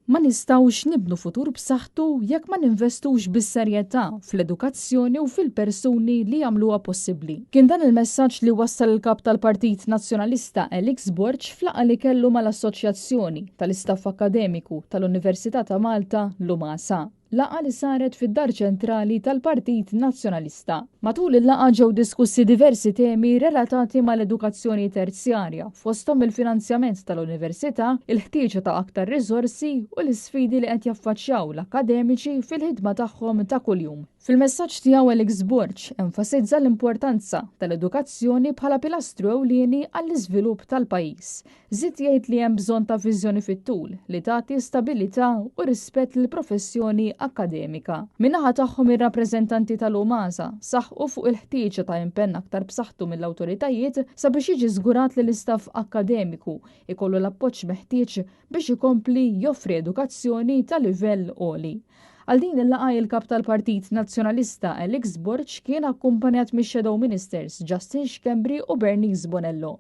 Ma nistgħux nibnu futur b'saħħtu jekk ma ninvestux bis-serjetà fl-edukazzjoni u fil-persuni li jagħmluha possibbli. Kien dan il-messaġġ li wassal il-Kap tal-Partit Nazzjonalista Alex Borg f'laqgħa li kellu mal-Assoċjazzjoni tal-Istaff Akkademiku tal-Università ta' Malta, l-UMASA. Laqgħa li saret fid-Dar Ċentrali tal-Partit Nazzjonalista. Matul il-laqgħa ġew diskussi diversi temi relatati mal-edukazzjoni terzjarja, fosthom il-finanzjament tal-Università, il-ħtieġa ta' aktar riżorsi u l-isfidi li qed jaffaċċjaw l-akkademiċi fil-ħidma tagħhom ta' kuljum. Fil-messaġġ tiegħu Alex Borg enfasizza l-importanza tal-edukazzjoni bħala pilastru ewlieni għall-iżvilupp tal-pajjiż. Żied jgħid li hemm bżonn ta' viżjoni fit-tul li tagħti stabilità u rispett lill-professjoni akkademika. Min-naħa tagħhom ir-rappreżentanti tal-UMASA saħqu fuq il-ħtieġa ta' impenn aktar b'saħħtu mill-awtoritajiet sabiex jiġi żgurat li l-istaff akkademiku jkollu l-appoġġ meħtieġ biex ikompli joffri edukazzjoni ta' livell għoli. Għal din il-laqgħa il-Kap tal-Partit Nazzjonalista Alex Borg kien akkumpanjat mix-Shadow Ministers Justin Schembri u Bernice Bonello.